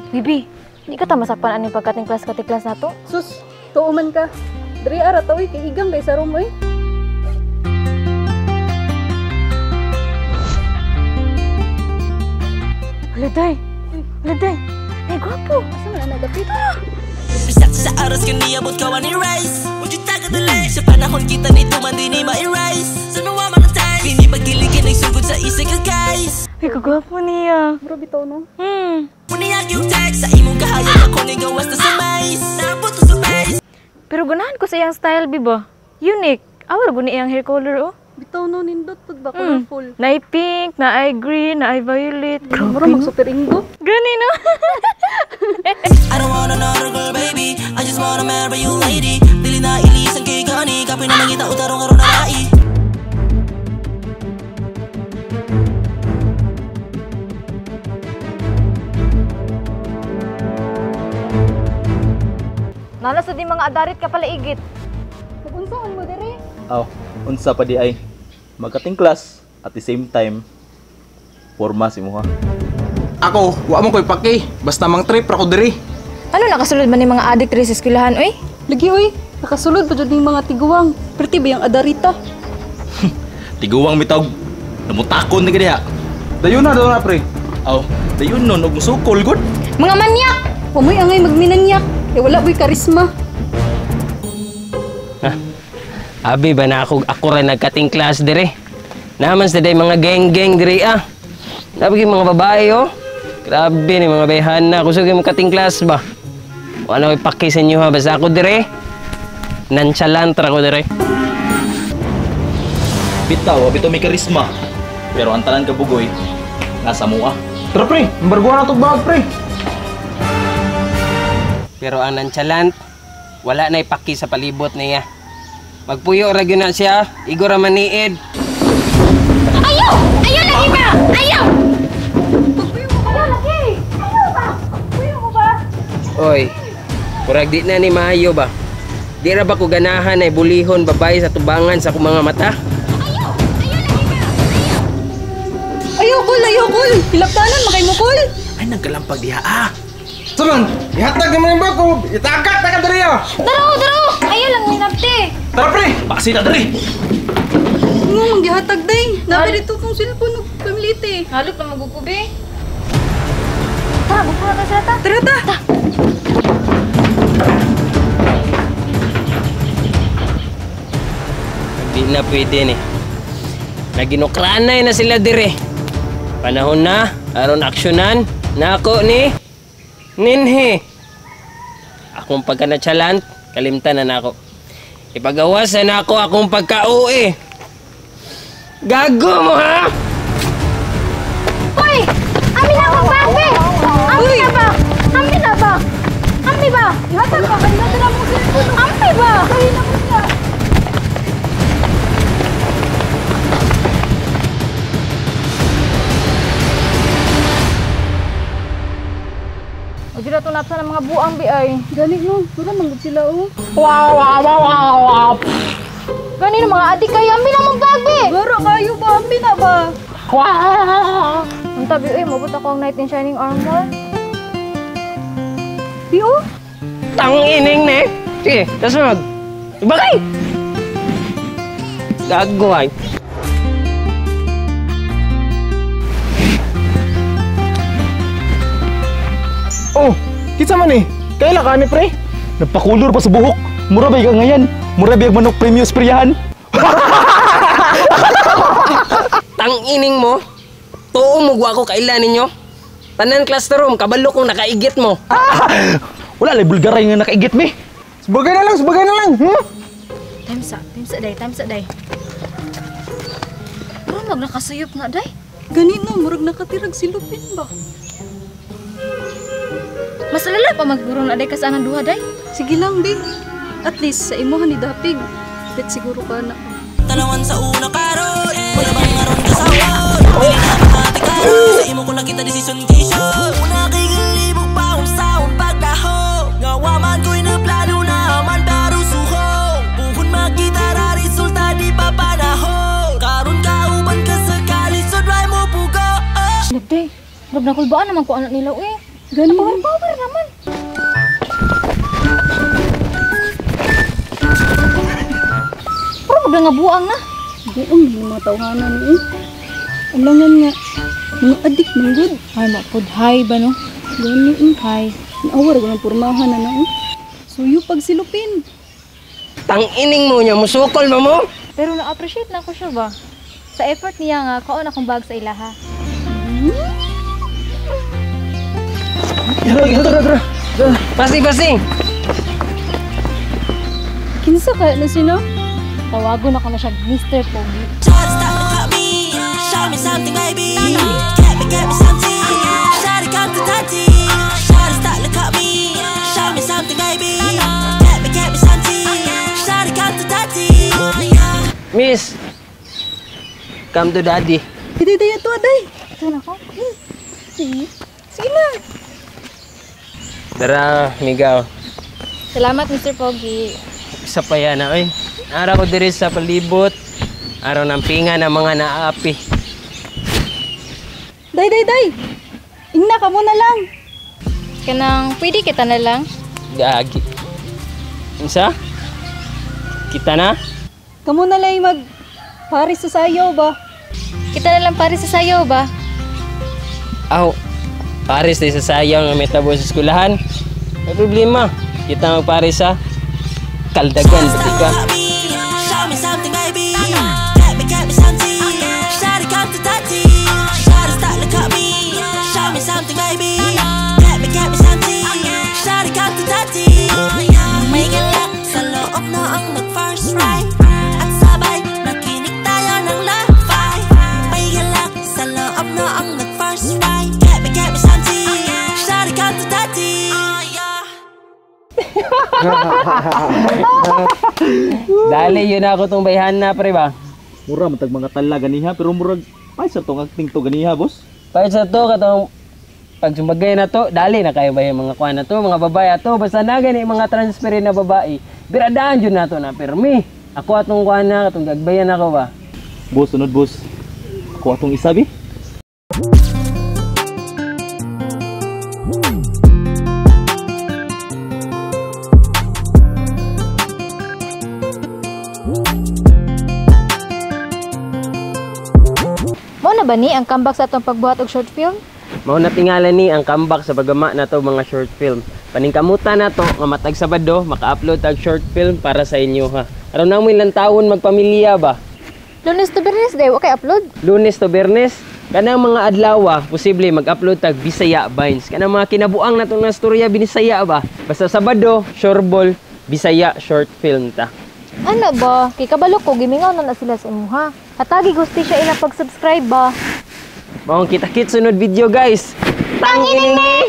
Bibi, di ka ta masakpan aning pagkating class katiklas nato? Sus, tuo man ka. Diri ara ta oy, kay igang kay sa room oy. Hala day. Hala day. Ay gwapo. Asa man ana dapit? Bisak sa aras kaniabot ka ni rice. Would you taga dali? Sa panahon kita nito man di ni ma-erase. Sa mga man time, pinipagiligin ang sugod sa isa ka guys. Ay kagwapo niya. Bro bitaw no. Uniyag yung text sa imong kahayag ako ni gawas na sa mais. Naabot sa mais. Pero ganahan ko sa iyang style, biba. Unique. Awar guni iyang hair color oh. Bitaw no, nindot pud ba colorful. Naay pink, naay green, naay violet. Mura mag super inggo. Gani no. I don't wanna another girl baby, I just wanna marry you lady. Dili na ilisan kay gani, kapoy na mangita utarong aron na rai. Nana sa di mga adarit ka pala igit. Nag-unsaon mo diri? Aw, unsa pa di ay magkating class at the same time forma si muha. Ako, wa mo koy paki, basta mang trip ra ko diri. Ano nakasulod man ni mga adik diri sa eskwelahan oy? Lagi oy, nakasulod pa jud ning mga tiguang. Perti ba yang adarita? Tiguang mitawg, namutakon ni diha. Dayon na daw na pre. Aw, dayon nun og musukol gud. Mga manyak! Wamoy angay magminanyak. Eh wala boy karisma. Abi ba na ako ra nagkating class dire. Naman sa day mga geng-geng dire ah. Nabi mga babae oh. Grabe ni mga bayhana kusog mo kating class ba. Wala koy paki sa inyo ha basta ako dire. Nonchalant ra ko dire. Bitaw, bitaw may karisma. Pero ang tanan ka bugoy nasa mua. Tara pre, embargohan na tog bag pre. Pero ang nonchalant wala nay paki sa palibot niya. Magpuyo ra gyud na siya, igo ra maniid. Ayaw! Ayaw lagi ba? Ayaw! Ayaw lagi! Ayaw ba? Puyo mo ba? Oy, murag di na ni maayo ba? Di ra ba ko ganahan ay bulihon babae sa tubangan sa akong mga mata? Ayaw! Ayaw lagi ba? Ayaw! Ayaw kol, ayaw kol. Hilaptanan makay mo kol. Ay nagkalampag diha ah. Saman, ihatag naman yung bag ko, itakat na ka diri ah. Daro, daro! Ayaw lang ni Nabte! Tara pre. Paksi ta diri. Ngo mang gihatag day. Nabi dito kong cellphone ug pamilite. Halop na magukubi. Tara, buko na tayo sila ta. Tara ta. Di na pwede ni. Naginukranay na sila dire. Panahon na, aron aksyonan, nako ni Ninhi. Akong pagka-nonchalant, kalimtan na nako. Ipagawasan na ako akong pagka-uwi. Gago mo ha! Hoy! Amin na akong bag, be! Amin na ba? Amin na ba? Amin ba? Ihatag pa kay na mo cellphone. Amin ba? Ay na mo siya. O dira to napsa ng mga buang bi ay. Gani no, mura man gud sila oh. Wow, wow, wow, wow, wow. Gani no mga adik kayo, amin na mong bag, be! Gara kayo ba ambi na ba? Wow! Ang tabi, uy, mabot ako ang Knight in Shining Armor. Di oh. Tangining ne! Sige, tas mag. Bagay! Gago ay. Oh, kinsa man eh? Kaila ka ni pre? Nagpakulor pa sa buhok. Mura ba ka ngayan? Mura ba manok premium sprayahan? Tangining mo? Tuo mo gwa ko kailan ninyo? Tanan classroom, kabalo kong nakaigit mo. Ah! Wala lay bulgaray nga nakaigit mi. Sabagay na lang, sabagay na lang. Hmm? Time sa day, time sa day. Pero mag nakasuyop na day. Gani no, murag nakatirag silupin ba? Mas lala pa magpuro na day kasi anang duha day. Sige lang di. At least sa imuha ni Dapig. Bet siguro ka na. Tanawan sa una karon, wala bang aron kasawon. Dili na makati karon, sa imo ko nakita decision kisyon. Una kay galibog pa unsaon pagdaho. Nga wa man ko'y naplano na man pero suho. Puhon makita ra resulta di pa panahon. Karon kauban ka sa kalisod, way mo pugo. Nagday, murag nakulbaan naman ko anak nila eh. Gani. Power power naman. Pero magla nga buang na. Buong yung mga tawhana ni eh. Alangan nga, mga adik man gud. Ay, mapud hay ba no? Gani eh. Hay. Naawar ko ng pormahan na na eh. Suyo pag silupin. Tangining mo niya, musukol mo mo. Pero na-appreciate na ko siya ba? Sa effort niya nga, kaon akong bag sa ilaha. Tara, tara, tara. Pasing, pasing. Kinsa kaya na sino? Tawagon ako na siya, Mr. Pogi. Try to stop look at me. Show me something, baby. Get me something. Shawty, come to daddy. Try to stop look at me. Show me something, baby. Get me something. Shawty, come to daddy. Miss, come to daddy. Hindi day ato aday. Ito na ko. Sige. Sige na. Tara, Miguel. Salamat, Mr. Pogi. Isa pa yan, oy. Araw ko diri sa palibot. Araw ng pinga ng mga naapi. Day day day. Ingna ka mo na lang. Kanang, pwede kita na lang. Gagi. Unsa? Kita na? Kamo na lang mag pares sa sayaw ba? Kita na lang pare sa sayaw ba? Aw, pares tayo sa sayang nga may tabo sa eskwelahan. May problema. Kita magpares sa kaldagan, pati ka. Look at me. Show me something, baby. Get me something. Shawty, come to daddy. Try to stop look at me. Show me something, baby. Get me something. Shawty, come to daddy. May galak sa loob na ang nag-first ride. At sabay, nakinig tayo ng lo-fi. May galak sa loob na ang nag-first ride. Get me something. Shawty, come to daddy. Dali, yun ako tong bayhan na, pre ba? Mura man tag mga tala ganiha pero murag ay sa tong acting to ganiha, boss. Pahit sa to, katong pag sumagay na to, dali na kayo ba yung mga kuha na to, mga babae ato, basta na gani mga transfer na babae. Biradaan yun na to na, pirmi. Ako atong kuha na, katong gagbayan ako ba? Boss, sunod boss. Ako atong isa bi. Mo na ba ni ang comeback sa atong pagbuhat og short film? Mao na tingala ni ang comeback sa pagama na to mga short film. Paningkamutan na to nga matag Sabado maka-upload tag short film para sa inyo ha. Aron na mo ilang taon magpamilya ba? Lunes to Biyernes day, okay upload. Lunes to Biyernes, kanang mga adlaw posible mag-upload tag Bisaya Vines. Kanang mga kinabuang natong nga storya Binisaya ba? Basta Sabado, Shoreball, Bisaya short film ta. Ano ba? Kay kabalo ko gimingaw na na sila sa imuha. Hatagi gusti siya ilang pag-subscribe ba? Maong kita-kits sunod video guys. Tangining ni!